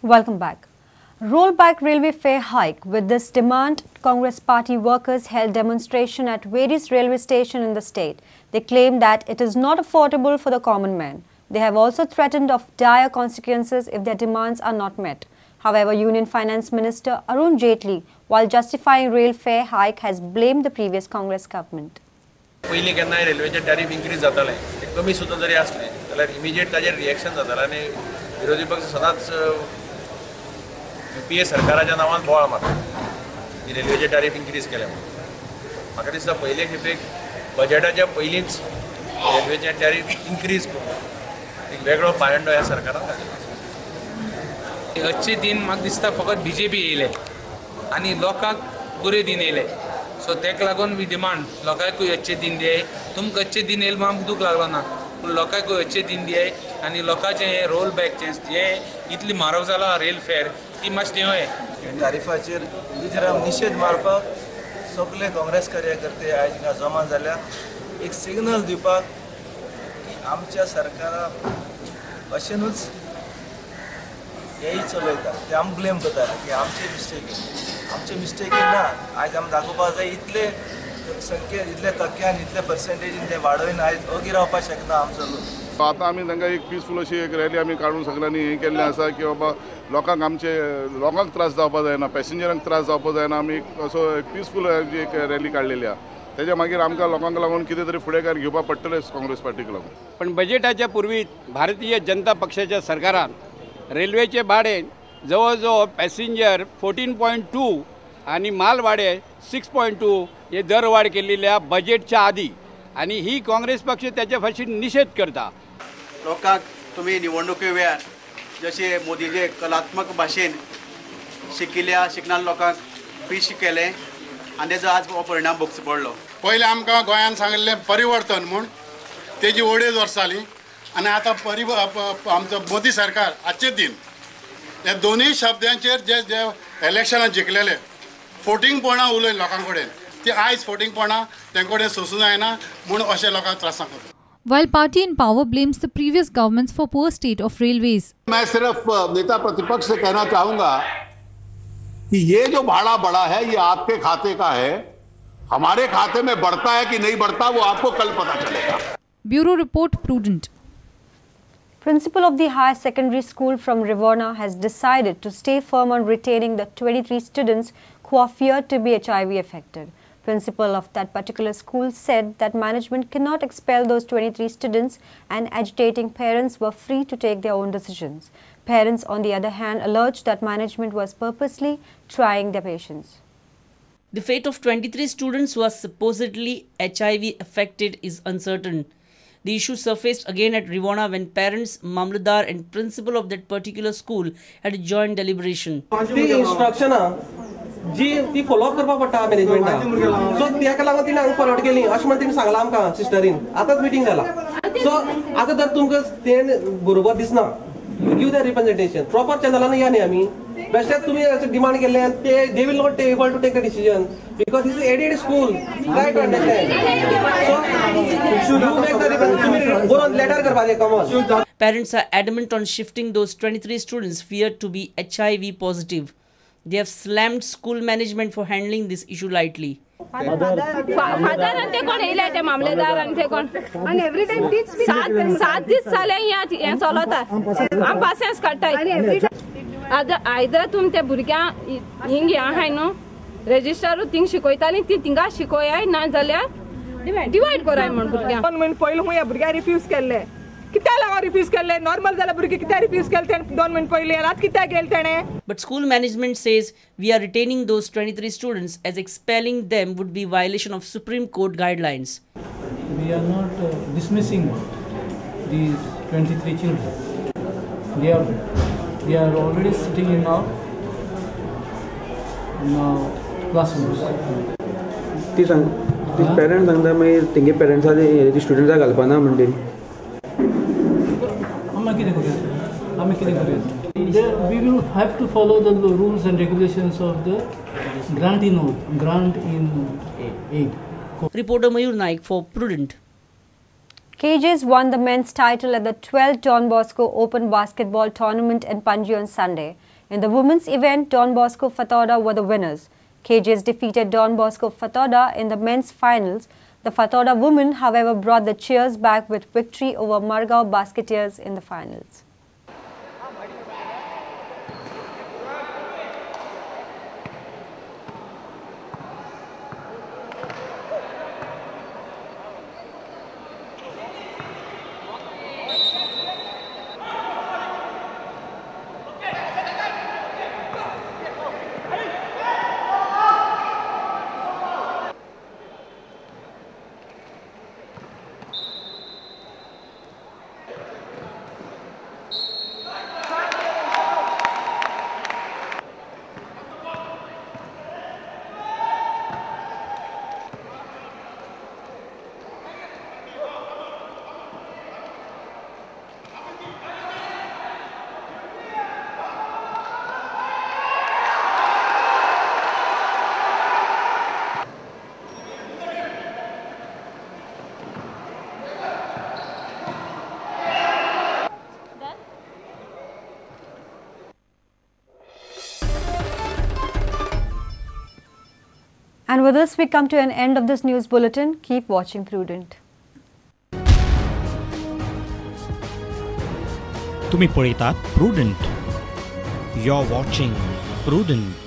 Welcome back. Roll back railway fare hike. With this demand, Congress party workers held demonstration at various railway stations in the state. They claim that it is not affordable for the common man. They have also threatened of dire consequences if their demands are not met. However, Union Finance Minister Arun Jaitley, while justifying rail fare hike, has blamed the previous Congress government. पयलीं केन्नाय रेल्वेचे tariff increase जाताले ते कमी सुद्दां जरी आसले जाल्यार इमिजिएट ताजेर रिएक्शन जातालें आनी विरोधी पक्ष सदांच यूपीए सरकाराच्या नांवान बोवाळ मारता की रेल्वेचे टॅरीफ इन्क्रीज केले म्हणून. म्हाका दिसता पयले खेपेक बजेटाच्या पयलींच रेल्वेचे टॅरीफ इन्क्रीज करून एक वेगळो पायंडो ह्या सरकारान घातलो. अच्छे दिन म्हाका दिसता फकत बीजेपी येयले आनी लोकांक बरे दिन येयले. सो तेका लागून we demand लोकांकूय अच्छे दिन दियाय. तुमकां अच्छे दिन येयले म्हूण आमकां दूख लागलो ना, पूण लोकांकूय अच्छे दिन दियाय आनी लोकांचें हें रोल बॅकचें हें इतली म्हारग जाला रेल फेर ती मातशी देंवय. तारीफाचेर विजराम निशेध मारपाक सगळे काँग्रेस कार्यकर्ते आयज हांगा जमा जाल्या एक सिग्नल दिवपाक की आमच्या सरकारा भशेनूच हेय चलयता. ते आम ब्लेम करता की आमचे मिस्टेक, आमचे मिस्टेक ना. आयज आमी दाखोवपाक जाय इतले संख्येन, इतले टक्क्यान, इतले पर्सेंटेजीन ते वाडोवन आयज ओगी रावपाक शकना आमचो लोक. आतां आमी तांकां एक पिसफूल अशी एक रॅली आमी काडून सगळ्यांनी हें केल्लें आसा की बाबा लोकांक आमचे लोकांक त्रास जावपाक जायना, पॅसेंजरांक त्रास जावपाक जायना. आमी एक असो पिसफूल एक रॅली काडलेली आसा. तेच्या मागीर आमकां लोकांक लागून कितें तरी फुडें घेवपाक पडटलेंच काँग्रेस पार्टीक लागून. पण बजेटाच्या पूर्वी भारतीय जनता पक्षाच्या सरकारान रेल्वेचे भाडे जवळजवळ पॅसेंजर 14.2 आणि माल भाडे 6.2 हे दरवाढ केलेल्या बजेटच्या आधी, आणि ही काँग्रेस पक्ष त्याच्या फाशी निषेध करता. लोकांक तुमी निवडणुके वेळार जशे मोदीचे कलात्मक भाशेन शिकिल्ल्या शिकणार लोकांक पीश केलें आनी तेजो आज हो परिणाम भोगचो पडलो. पयलें आमकां गोंयान सांगिल्लें परिवर्तन म्हूण, तेजी अडेज वर्सां जालीं आनी आतां आमचो मोदी सरकार आजचे दिन ह्या दोनूय शब्दांचेर जे जे इलेक्शनां जिखलेले फोटिंगपणां उलय लोकां कडेन ती आयज फोटिंगपणां तेंचे कडेन सोसूं जायना म्हूण अशें लोकांक त्रास करता. While party in power blames the previous governments for poor state of railways. मैं सिर्फ नेता प्रतिपक्ष से कहना चाहूंगा कि ये जो भाड़ा बढ़ा है ये आपके खाते का है, हमारे खाते में बढ़ता है कि नहीं बढ़ता वो आपको कल पता चलेगा. Bureau Report, Prudent. Principal of the higher secondary school from Rivona has decided to stay firm on retaining the 23 students who are feared to be HIV affected. Principal of that particular school said that management cannot expel those 23 students and agitating parents were free to take their own decisions. Parents, on the other hand, alleged that management was purposely trying their patience. The fate of 23 students who are supposedly HIV affected is uncertain. The issue surfaced again at Rivona when parents, Mamladar and principal of that particular school had a joint deliberation. The instruction जी ती follow up करपाक पडटा मॅनेजमेंटाक, so तेका लागून तिणें हांगा forward केली अशें म्हणून तिणें सांगलां आमकां सिस्टरीन. आतांच मिटींग जाला. सो आतां जर तुमकां तें बरोबर दिसना, you give the representation proper चॅनलान या न्ही आमी. बेश्टेच तुमी डिमांड केल्ले ते they will not able to take a decision because this is aided school. Try to understand. So you make the तुमी बरोवन लेटर करपाचें common. Parents are adamant on shifting those 23 students feared to be HIV positive. They have slammed school management for handling this issue lightly. Father आणि ते कोण येयले ते मामलेदार आणि ते कोण आणि एवरी टाइम तीच 7 दीस जाले हें चलता. आम पासियेंस काडटाय. आतां आयदर तुमी त्या भुरग्यांक हिंग हें आहाय न्हू रेजिस्टरूय थिंग शिकयतालीं ती थिंगा शिकोयाय, ना जाल्यार डिवायड कराय म्हण भुरग्यांक. 2 म्हयने पयलीं ह्या भुरग्यांक रिफ्यूज केल्ले. कित्याक लागून रिफ्यूज केल्ले? नॉर्मल जाल्यार भुरगीं कित्याक रिफ्यूज केले तेणें 2 म्हयने पयलीं आतां कित्याक गेले तेणें? But school management says we are retaining those 23 students as expelling them would be violation of Supreme Court guidelines. We are not dismissing these 23 children. They are already sitting in our classrooms. ती parents सांगता मागीर तेंगे पेरंट्सां स्टुडंट्सां घालपाना म्हणटी. We will have to follow the rules and regulations of the grant in aid. Reporter Mayur Naik for Prudent. KJs won the men's title at the 12th Don Bosco Open Basketball Tournament in Panji on Sunday. In the women's event, Don Bosco Fatorda were the winners. KJs defeated Don Bosco Fatorda in the men's finals. The Fatorda women, however, brought the cheers back with victory over Margao Basketeers in the finals. And with this, we come to an end of this news bulletin. Keep watching Prudent. तुम्ही पळयतात Prudent. You're watching Prudent.